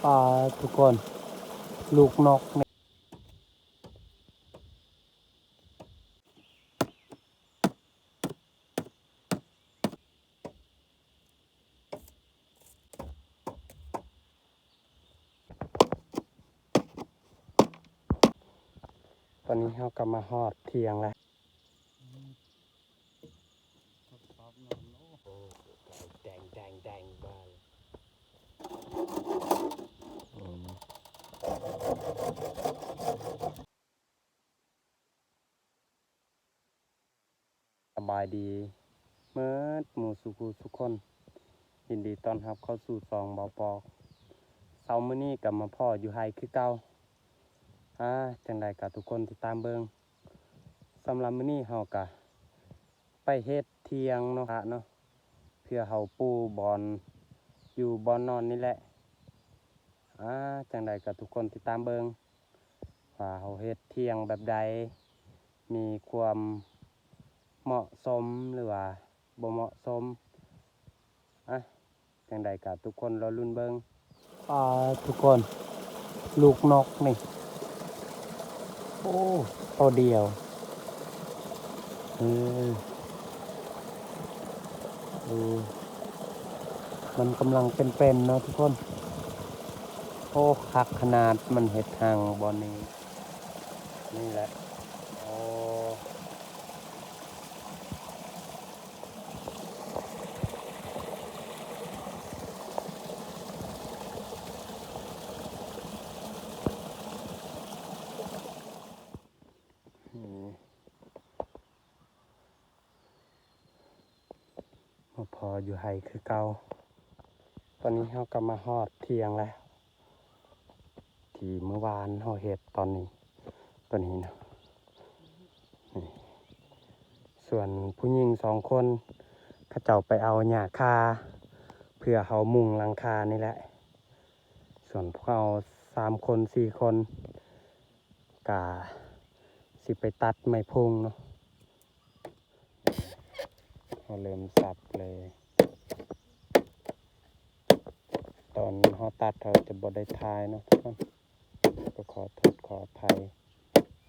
ອ່າ ທຸກຄົນ ລູກນົກນີ້ ຕອນນີ້ເຮົາກໍມາຮອດທ່ຽງແລ້ວ. ສະບາຍດີເໝິດໝູ່ສູ່ຜູ້ສູ່ຄົນ, ຍິນດີຕ້ອນຮັບເຂົ້າສູ່ຊ່ອງເບົາປອກ. ເຊົ້າມື້ນີ້ກໍມາພໍ້ຢູ່ໄຮ່ຄືເກົ່າ. ອາ ຈັ່ງໃດກໍທຸກຄົນຕິດຕາມເບິ່ງ. ສຳລັບມື້ນີ້ເຮົາກະໄປເຮັດທ່ຽງເນາະ ເນາະ ເພື່ອເຮົາປູ່ບ່ອນຢູ່ບ່ອນນອນນີ້ແຫຼະ. ອາ ຈັ່ງໃດກໍທຸກຄົນຕິດຕາມເບິ່ງວ່າເຮົາເຮັດທ່ຽງແບບໃດ ມີຄວາມເໝາະສົມ ຫຼືວ່າບໍ່ເໝາະສົມ. ອາ ຈັ່ງໃດກໍທຸກຄົນລໍລຸ້ນເບິ່ງ. ອ່າ ທຸກຄົນ ລູກນົກນີ້ ໂອ້ ໂຕດຽວ. ເອີ ເອີ ມັນກຳລັງເປັນໆເນາະທຸກຄົນ. ໂອ້ ຄັກຂະໜາດ ມັນເຮັດຮັງບ່ອນນີ້. ນີ້ແຫຼະ ໂອ້ ນີ້ ມາພໍ້ຢູ່ໄຮ່ຄືເກົ່າ. ຕອນນີ້ເຮົາກໍມາຮອດທ່ຽງແລ້ວ ທີ່ມື້ວານເຮົາເຮັດຕອນນີ້ ຕອນນີ້ນະ. ນີ້ ສ່ວນຜູ້ຍິງສອງຄົນ ເຂົາເຈົ້າໄປເອົາຫຍ້າຄາ ເພື່ອເຮົາມຸງຫຼັງຄານີ້ແຫຼະ. ສ່ວນພວກເຮົາສາມຄົນ ສີ່ຄົນ ກະຊິໄປຕັດໄມ້ພຸງເນາະ. ເຮົາເລີ່ມສັບເລີຍ. ຕອນເຮົາຕັດເຮົາຈະບໍ່ໄດ້ຖ່າຍເນາະທຸກຄົນ ກໍຂໍໂທດຂໍອະໄພ.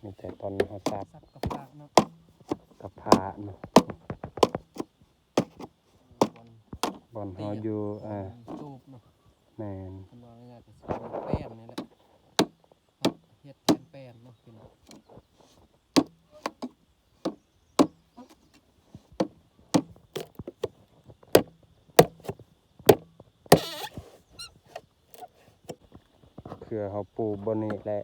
ມີແຕ່ຕອນເຮົາສັບ ສັບກະພະເນາະ ກະພະເນາະ. ບ່ອນ ບ່ອນເຮົາຢູ່ ເອີ ສູບເນາະ. ແມ່ນ ເພິ່ນວ່າງ່າຍໆກໍຊິເປັນແປ້ນນີ້ແຫຼະ ເຮັດແທນແປ້ນເນາະພີ່ນ້ອງ. ເພື່ອເຮົາປູ່ບ່ອນນີ້ແຫຼະ.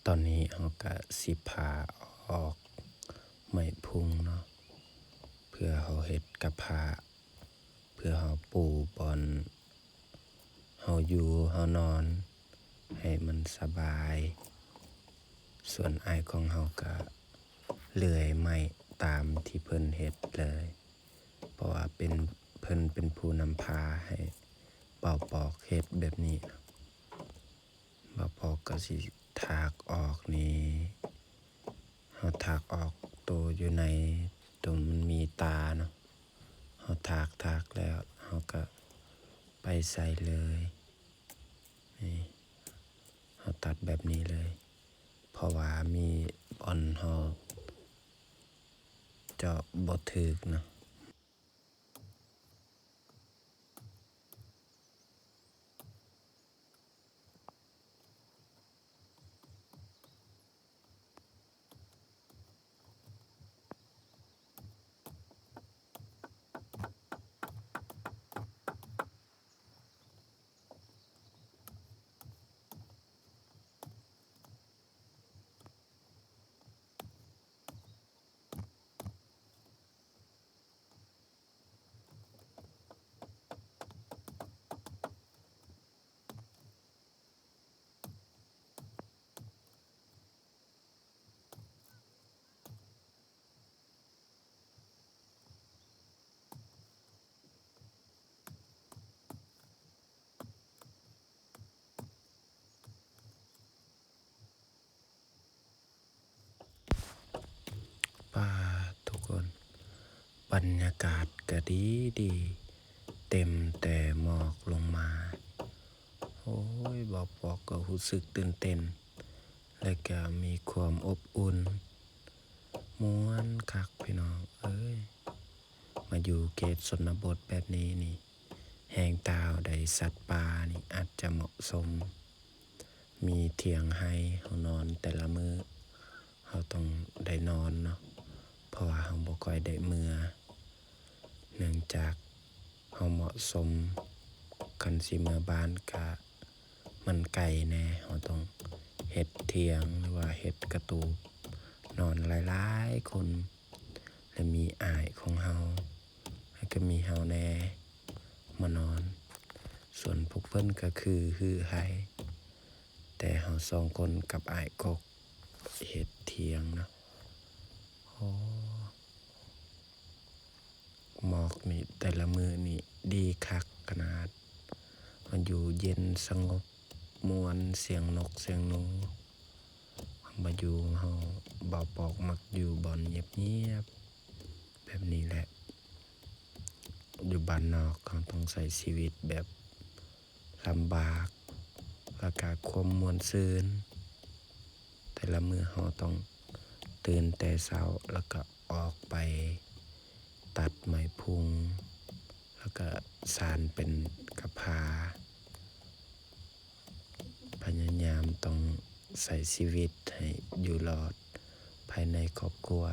ຕອນນີ້ເຮົາກະຊິຜ່າອອກໄມ້ພຸງເນາະ ເພື່ອເຮົາເຮັດກະພະ ເພື່ອເຮົາປູ່ບ່ອນເຮົາຢູ່ເຮົານອນໃຫ້ມັນສະບາຍ. ສ່ວນອ້າຍຂອງເຮົາກະເລື່ອຍໄມ້ຕາມທີ່ເພິ່ນເຮັດເລີຍ ເພາະວ່າເປັນ ເພິ່ນເປັນຜູ້ນຳພາໃຫ້ເບົາປອກເຮັດແບບນີ້ເນາະ. ເບົາປອກກໍຊິຖາກອອກນີ້ ເຮົາຖາກອອກໂຕຢູ່ໃນ ໂຕມັນມີຕາເນາະ. ເຮົາຖາກ ຖາກແລ້ວເຮົາກໍໄປໃສ່ເລີຍ. ນີ້ ເຮົາຕັດແບບນີ້ເລີຍ ເພາະວ່າມີບ່ອນເຮົາເຈາະບໍ່ຖືກເນາະ. ເ ບັນຍາກາດກະດີດີ ເຕັມແຕ່ໝອກລົງມາ. ໂອ້ຍ ບໍ່ປອກກໍຮູ້ສຶກຕື່ນເຕັ້ນ ແລະກະມີຄວາມອົບອຸ່ນ ມ່ວນຄັກພີ່ນ້ອງເອີຍ. ມາຢູ່ເຂດຊົນນະບົດແບບນີ້ນີ້ ແຮ່ງຖ້າເຮົາໄດ້ສັດປ່ານີ້ອາດຈະເໝາະສົມ. ມີຖຽງໄຮ່ ເຮົານອນແຕ່ລະມື້ ເຮົາຕ້ອງໄດ້ນອນເນາະ ເພາະວ່າເຮົາບໍ່ຄ່ອຍໄດ້ເມືອ ເນື່ອງຈາກເຮົາເໝາະສົມ ຄັນຊິເມືອບ້ານກະມັນໄກແດ່ ເຮົາຕ້ອງເຮັດຖຽງ ຫຼືວ່າເຮັດກະຕູບ ນອນຫຼາຍໆຄົນ ແລະມີອ້າຍຂອງເຮົາ ແລະກະມີເຮົາແດ່ມານອນ. ສ່ວນພວກເພິ່ນກະຄືຮື້ໄຮ່ ແຕ່ເຮົາສອງຄົນກັບອ້າຍກົກເຮັດຖຽງເນາະ. ໂອ້ ໝອກນີ້ແຕ່ລະມື້ນີ້ດີຄັກຂະໜາດ ມັນຢູ່ເຢັນສະຫງົບ ມ່ວນ ສຽງນົກສຽງໜູ. ມາຢູ່ ເຮົາ ບ່າວປອກມັກຢູ່ບ່ອນງຽບໆແບບນີ້ແຫຼະ. ຢູ່ບ້ານນອກເຮົາຕ້ອງໃຊ້ຊີວິດແບບລຳບາກ ແລ້ວກະຄວາມມ່ວນຊື່ນ. ແຕ່ລະມື້ເຮົາຕ້ອງຕື່ນແຕ່ເຊົ້າ ແລ້ວກະອອກໄປຕັດໄມ້ພຸງ ແລ້ວກະສານເປັນກະພາ. ພະຍາຍາມຕ້ອງໃຊ້ຊີວິດໃຫ້ຢູ່ລອດພາຍໃນຄອບຄົວ.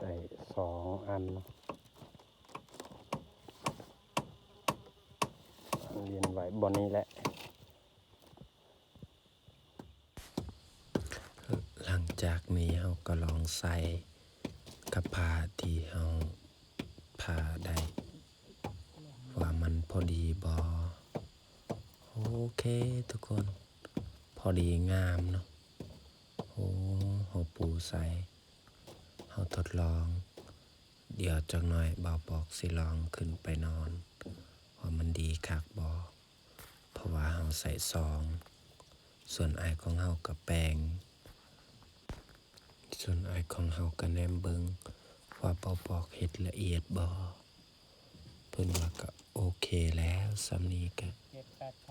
ໄດ້ສອງອັນ ລຽນໄວ້ບ່ອນນີ້ແຫຼະ. ຫຼັງຈາກນີ້ເຮົາກໍລອງໃສ່ກັບຜ້າທີ່ເຮົາຜ່າໄດ້ ວ່າມັນພໍດີບໍ່. ໂອເຄທຸກຄົນ ພໍດີງາມເນາະ. ໂອ້ ເຮົາປູໃສ່ ເຮົາທົດລອງ. ດຽວຈັກໜ້ອຍບ່າວປອກຊິລອງຂຶ້ນໄປນອນ ວ່າມັນດີຄັກບໍ່. ເພາະວ່າເຮົາໃສ່ຊອງ ສ່ວນອ້າຍຂອງເຮົາກໍແປງ ສ່ວນອ້າຍຂອງເຮົາກໍແນມເບິ່ງວ່າບ່າວປອກເຮັດລະອຽດບໍ່. ເພິ່ນວ່າກໍໂອເຄແລ້ວ ສ່ຳນີ້ກໍ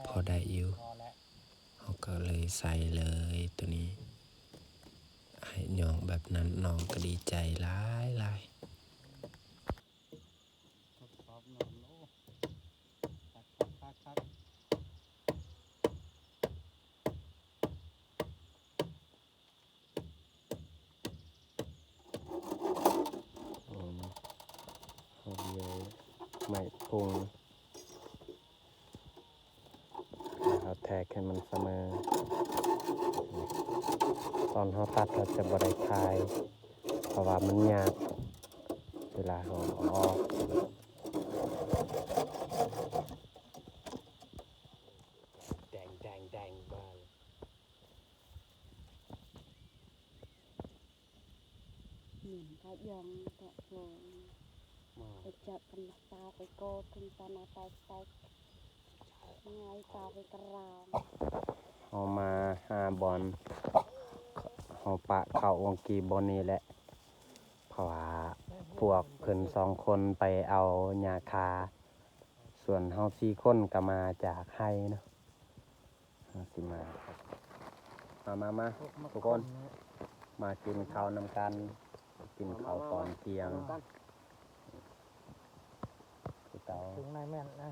ພໍໄດ້ຢູ່. ເຮົາກໍເລີຍໃສ່ເລີຍໂຕນີ້ ໃຫ້ຍ້ອງແບບນັ້ນ ນ້ອງກໍດີໃຈຫຼາຍໆ. ອືມ ເຮົາດຽວໄມ້ພຸງ ເຮົາແທກໃຫ້ມັນສະເໝີ. ຕອນເຮົາຕັດເຮົາຈະບໍ່ໄດ້ຖ່າຍ ເພາະວ່າມັນຍາກ ເວລາເຮົາເອົາອອກ. ແດງໆໆ ບາງ Nhìn có giòn tẹt rồi. Ờ. Cái chợ cần là tao cái cô, cần tao nói tao, tao ngay tao cái cái rau. ເຮົາມາຫາບ່ອນ ເຮົາປະເຂົ້າວົງກີບ່ອນນີ້ແຫຼະ ເພາະວ່າພວກເພິ່ນສອງຄົນໄປເອົາຫຍ້າຄາ ສ່ວນເຮົາສີ່ຄົນກໍມາຈາກໄຮ່ເນາະ. ເຮົາຊິມາ ມາ ມາ ມາ ທຸກຄົນ ມາກິນເຂົ້ານຳກັນ ກິນເຂົ້າຕອນທ່ຽງຄືເກົ່າ. ເຖິງນາຍແມ່ນນະ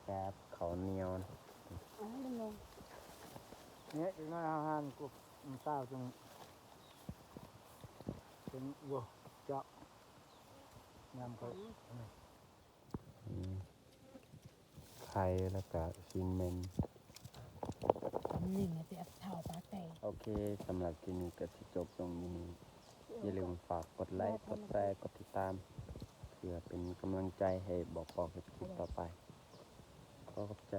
ແຊບໆ ເຂົ້າໜຽວ. ເນຍ ອີກໜ້ອຍເຮົາຫັ່ນກົບ ມັນຊາວ ຈຶ່ງເປັນ ໂອ້ ເຈາະ ຍາມເຂົາ ອືມ ໄຂ່ ແລ້ວກະຊີນເມັນ. ໂອເຄ ສຳລັບຄລິບນີ້ກະຊິຈົບລົງຢູ່ນີ້. ຢ່າລືມຝາກກົດໄລ ກົດແຊ ກົດຕິດຕາມ ເພື່ອເປັນກຳລັງໃຈໃຫ້ບ່າວປອກເຮັດຄລິບຕໍ່ໄປ. ຂໍຂອບໃຈ.